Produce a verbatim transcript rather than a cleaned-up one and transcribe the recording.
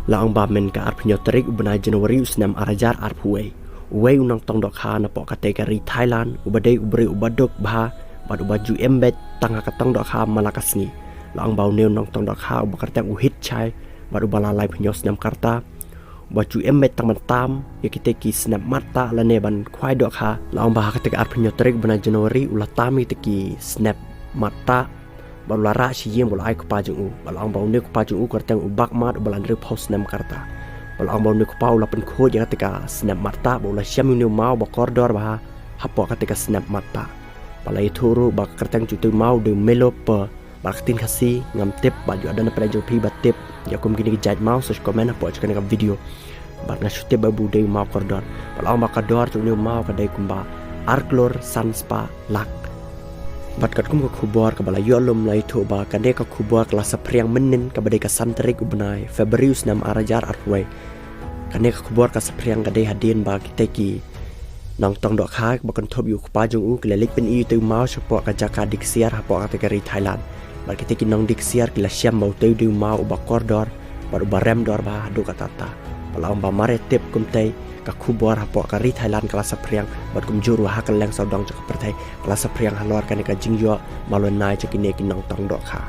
La ong ba mynta ka arphew tarik u bnai January u snem ar hajar arphew wei, uwei u nongtong dohkha napoh katei ka ri Thailand, uba dei u briew uba duk bha bad uba ju im beit tang ha ka tong dohkha man la ka sngi. La ong ba une u nongtong dohkha uba kyrteng u Hit Chai bad uba lai phew snem ka rta, uba ju im beit tang ban tam ïa kitei ki snep mattah lane ban khwai dohkha. La ong ba ha katei ka arphew tarik u bnai January u la tam ïa kitei ki snep mattah bad u la rah sha ïing bad u la ai kpa jong u. Bad la ong ba une u kpa jong u u kyrteng u Bakmat uba lai hynriewphew snem ka rta. Bad la ong ba une u kpa u la pynkhuid ïa katei ka snep mattah bad u la shem ïa une u maw ba kordor bha hapoh katei ka snep mattah. Bad la ïathuh ruh ba ka kyrteng jong utei u maw u dei u Melo Pe. Bad ka ktien Khasi ngam tip, bad ju don na pdeng jong phi ba tip ïa kum kine ki jait maw sa shu comment hapoh jong kane ka video. Bad nga shu tip ba u dei u maw kordor. Bad la ong ba ka dor jong une u maw ka dei kumba ar klur san spah lak. Bad katkum ka khubor kaba la ïoh lum la ïathuh ba kane ka khubor ka la saphriang mynnin kaba dei ka san tarik u bnai February u snem ar hajar arphew wei. Kane ka khubor ka saphriang ka dei hadien ba kitei ki nongtong dohkha ba kynthup ïa u kpa jong u ki la leit pyni ïa utei u maw shapoh ka jaka die ksiar hapoh katei ka ri Thailand. Bad kitei ki nong die ksiar ki la shem ba utei u dei u maw uba kordor bad uba rem dor bha haduh katta katta. Bad la ong ba mar ïa tip kumtei ka khubor hapoh ka ri Thailand ka la saphriang bad kumjuh ruh ha kylleng sawdong jong ka pyrthei ka la saphriang halor kane ka jingïoh maw lehniam jong kine ki nongtong dohkha.